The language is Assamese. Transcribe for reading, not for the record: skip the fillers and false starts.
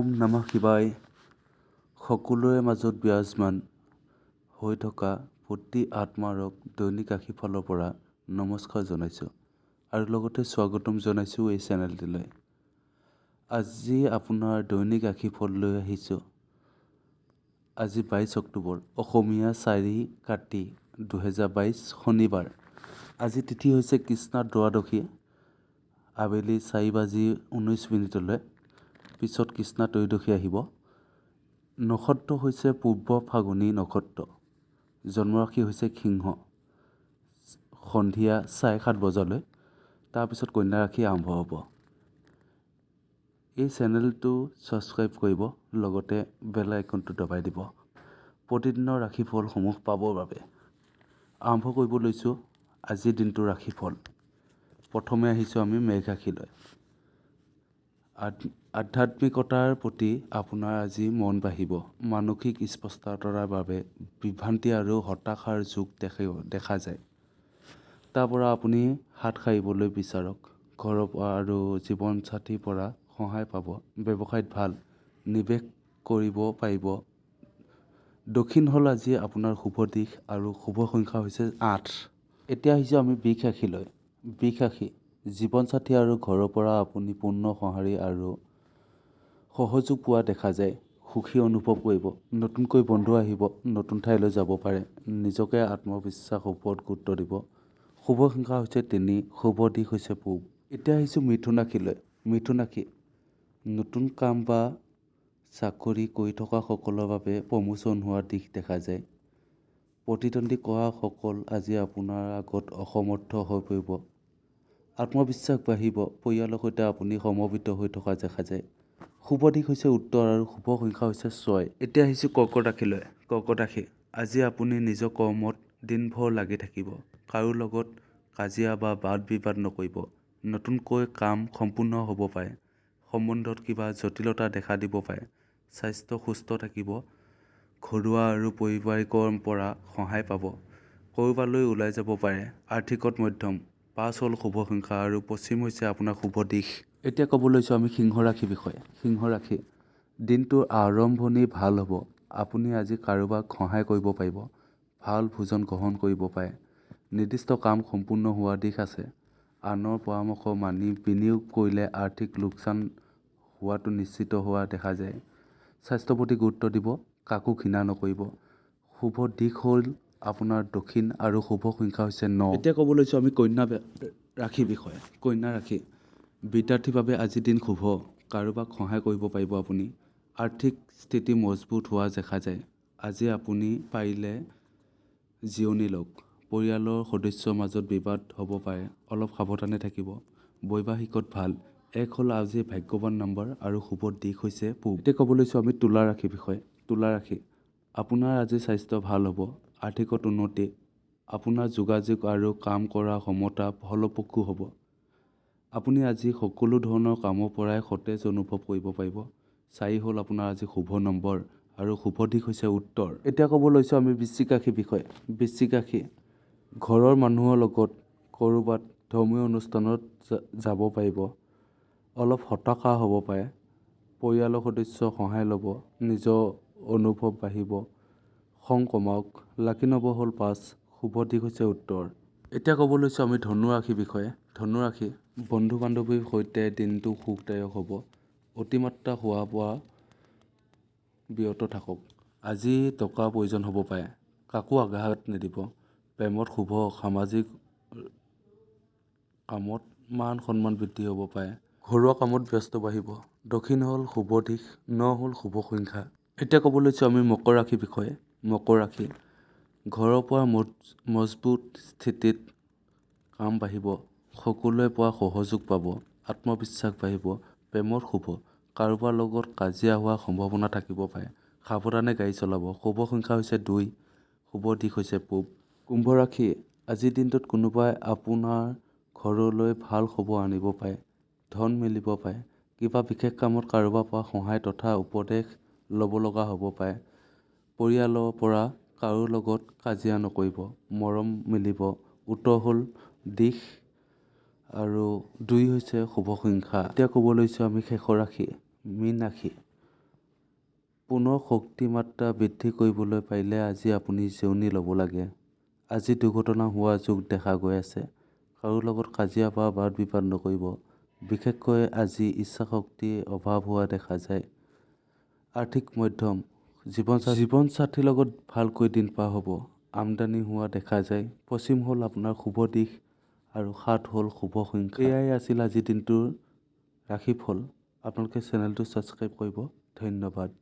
ওম নমঃ শিৱায়। সকলোৰে মাজত বিৰাজমান হৈ থকা প্ৰতি আত্মাৰক দৈনিক ৰাশিফলৰ পৰা নমস্কাৰ জনাইছোঁ আৰু লগতে স্বাগতম জনাইছোঁ এই চেনেলটিলৈ। আজি আপোনাৰ দৈনিক ৰাশিফল লৈ আহিছোঁ। আজি 22 অক্টোবৰ, অসমীয়া 4 কাতি 2022, শনিবাৰ। আজি তিথি হৈছে কৃষ্ণা দ্বাদশী, আবেলি 4 বাজি 19 মিনিটলৈ। পিছত কৃষ্ণা ত্ৰয়োদশী আহিব। নক্ষত্ৰ হৈছে পূৰ্ব ফাগুনী নক্ষত্ৰ। জন্মৰাশি হৈছে সিংহ, সন্ধিয়া 7:30 বজালৈ। তাৰপিছত কন্যা ৰাশি আৰম্ভ হ'ব। এই চেনেলটো ছাবস্ক্ৰাইব কৰিব, লগতে বেল আইকনটো দবাই দিব প্ৰতিদিনৰ ৰাশিফলসমূহ পাবৰ বাবে। আৰম্ভ কৰিব লৈছোঁ আজিৰ দিনটোৰ ৰাশিফল। প্ৰথমে আহিছোঁ আমি মেঘ ৰাশিলৈ। আধ্যাত্মিকতাৰ প্ৰতি আপোনাৰ আজি মন বাঢ়িব। মানসিক স্পষ্টতাৰ বাবে বিভ্ৰান্তি আৰু হতাশাৰ যোগ দেখা যায়। তাৰ পৰা আপুনি হাত সাৰিবলৈ বিচাৰক। ঘৰৰ পৰা আৰু জীৱনসাথীৰ পৰা সহায় পাব। ব্যৱসায়ত ভাল, নিৱেশ কৰিব পাৰিব। দক্ষিণ হ'ল আজি আপোনাৰ শুভ দিশ আৰু শুভ সংখ্যা হৈছে 8। এতিয়া আহিছোঁ আমি বৃষ ৰাশিলৈ। বৃষ ৰাশি, জীৱনসাথী আৰু ঘৰৰ পৰা আপুনি পূৰ্ণ সঁহাৰি আৰু সহযোগ পোৱা দেখা যায়। সুখী অনুভৱ কৰিব। নতুনকৈ বন্ধু আহিব। নতুন ঠাইলৈ যাব পাৰে। নিজকে আত্মবিশ্বাসৰ ওপৰত গুৰুত্ব দিব। শুভ সংখ্যা হৈছে 3, শুভ দিশ হৈছে পূব। এতিয়া আহিছোঁ মিথুন ৰাশিলৈ। মিথুন ৰাশি, নতুন কাম বা চাকৰি কৰি থকাসকলৰ বাবে প্ৰমোচন হোৱাৰ দিশ দেখা যায়। প্ৰতিদ্বন্দ্বী কৰাসকল আজি আপোনাৰ আগত অসমৰ্থ হৈ পৰিব। আত্মবিশ্বাস বাঢ়িব। পৰিয়ালৰ সৈতে আপুনি সমবেত হৈ থকা দেখা যায়। শুভ দিশ হৈছে উত্তৰ আৰু শুভ সংখ্যা হৈছে 6। এতিয়া আহিছোঁ কৰ্কট ৰাশিলৈ। কৰ্কট ৰাশি, আজি আপুনি নিজৰ কৰ্মত দিনভৰ লাগি থাকিব। কাৰো লগত কাজিয়া বা বাদ বিবাদ নকৰিব। নতুনকৈ কাম সম্পূৰ্ণ হ'ব পাৰে। সম্বন্ধত কিবা জটিলতা দেখা দিব পাৰে। স্বাস্থ্য সুস্থ থাকিব। ঘৰুৱা আৰু পাৰিবাৰিকৰ পৰা সহায় পাব। ক'ৰবালৈ ওলাই যাব পাৰে। আৰ্থিকত মধ্যম। 5 হ'ল শুভ সংখ্যা আৰু পশ্চিম হৈছে আপোনাৰ শুভ দিশ। এতিয়া ক'ব লৈছোঁ আমি সিংহ ৰাশিৰ বিষয়ে। সিংহ ৰাশি, দিনটোৰ আৰম্ভণি ভাল হ'ব। আপুনি আজি কাৰোবাক সহায় কৰিব পাৰিব। ভাল ভোজন গ্ৰহণ কৰিব পাৰে। নিৰ্দিষ্ট কাম সম্পূৰ্ণ হোৱাৰ দিশ আছে। আনৰ পৰামৰ্শ মানি বিনিয়োগ কৰিলে আৰ্থিক লোকচান হোৱাটো নিশ্চিত হোৱা দেখা যায়। স্বাস্থ্যৰ প্ৰতি গুৰুত্ব দিব। কাকো ঘৃণা নকৰিব। শুভ দিশ হ'ল আপোনাৰ দক্ষিণ আৰু শুভ সংখ্যা হৈছে 9। এতিয়া ক'ব লৈছোঁ আমি কন্যা ৰাশিৰ বিষয়ে। কন্যা ৰাশি, বিদ্যাৰ্থীৰ বাবে আজিৰ দিন শুভ। কাৰোবাক সহায় কৰিব পাৰিব আপুনি। আৰ্থিক স্থিতি মজবুত হোৱা দেখা যায়। আজি আপুনি পাৰিলে জিৰণি লওক। পৰিয়ালৰ সদস্যৰ মাজত বিবাদ হ'ব পাৰে, অলপ সাৱধানে থাকিব। বৈবাহিকত ভাল। 1 হ'ল আজি ভাগ্যৱান নম্বৰ আৰু শুভ দিশ হৈছে পূব। এতিয়া ক'ব লৈছোঁ আমি তুলা ৰাশিৰ বিষয়ে। তুলা ৰাশি, আপোনাৰ আজি স্বাস্থ্য ভাল হ'ব। আৰ্থিকত উন্নতি। আপোনাৰ যোগাযোগ আৰু কাম কৰাৰ ক্ষমতা ফলপ্ৰসূ হ'ব। আপুনি আজি সকলো ধৰণৰ কামৰ পৰাই সতেজ অনুভৱ কৰিব পাৰিব। 4 হ'ল আপোনাৰ আজি শুভ নম্বৰ আৰু শুভ দিশ হৈছে উত্তৰ। এতিয়া ক'ব লৈছোঁ আমি বৃশ্চিক ৰাশিৰ বিষয়ে। বৃশ্চিক ৰাশি, ঘৰৰ মানুহৰ লগত ক'ৰবাত ধৰ্মীয় অনুষ্ঠানত যাব পাৰিব। অলপ হতাশা হ'ব পাৰে। পৰিয়ালৰ সদস্যৰ সহায় ল'ব। নিজৰ অনুভৱ বাঢ়িব। খং কমাওক। লাকি নম্বৰ হ'ল 5, শুভ দিশ হৈছে উত্তৰ। এতিয়া ক'ব লৈছোঁ আমি ধনু ৰাশিৰ বিষয়ে। ধনু ৰাশি, বন্ধু বান্ধৱীৰ সৈতে দিনটো সুখদায়ক হ'ব। অতিমাত্ৰা খোৱা বোৱা বিৰত থাকক। আজি টকাৰ প্ৰয়োজন হ'ব পাৰে। কাকো আঘাত নিদিব। প্ৰেমত শুভ। সামাজিক কামত মান সন্মান বৃদ্ধি হ'ব পাৰে। ঘৰুৱা কামত ব্যস্ত বাঢ়িব। দক্ষিণ হ'ল শুভ দিশ, 9 হ'ল শুভ সংখ্যা। এতিয়া ক'ব লৈছোঁ আমি মকৰ ৰাশিৰ বিষয়ে। মকৰ ৰাশি, ঘৰৰ পৰা মজবুত স্থিতিত কাম বাঢ়িব। সকলোৰে পৰা সহযোগ পাব। আত্মবিশ্বাস বাঢ়িব। প্ৰেমত শুভ। কাৰোবাৰ লগত কাজিয়া হোৱাৰ সম্ভাৱনা থাকিব পাৰে। সাৱধানে গাড়ী চলাব। শুভ সংখ্যা হৈছে 2, শুভ দিশ হৈছে পূব। কুম্ভ ৰাশি, আজিৰ দিনটোত কোনোবাই আপোনাৰ ঘৰলৈ ভাল খবৰ আনিব পাৰে। ধন মিলিব পাৰে। কিবা বিশেষ কামত কাৰোবাৰ পৰা সহায় তথা উপদেশ ল'ব লগা হ'ব পাৰে। পৰিয়ালৰ পৰা কাৰো লগত কাজিয়া নকৰিব। মৰম মিলিব। উত্তৰ হ'ল দিশ আৰু 2 হৈছে শুভ সংখ্যা। এতিয়া ক'ব লৈছোঁ আমি শেষৰ ৰাশি, মীন ৰাশি। পুনৰ শক্তি মাত্ৰা বৃদ্ধি কৰিবলৈ পাৰিলে আজি আপুনি জিৰণি ল'ব লাগে। আজি দুৰ্ঘটনা হোৱা যোগ দেখা গৈ আছে। কাৰো লগত কাজিয়া বা বাদ বিবাদ নকৰিব। বিশেষকৈ আজি ইচ্ছা শক্তিৰ অভাৱ হোৱা দেখা যায়। আৰ্থিক মধ্যম। জীৱনসাথীৰ লগত ভালকৈ দিন পাৰ হ'ব। আমদানি হোৱা দেখা যায়। পশ্চিম হ'ল আপোনাৰ শুভ দিশ আৰু 7 হ'ল শুভ সংখ্যা। এয়াই আছিল আজিৰ দিনটোৰ ৰাশিফল। আপোনালোকে চেনেলটো ছাবস্ক্ৰাইব কৰিব। ধন্যবাদ।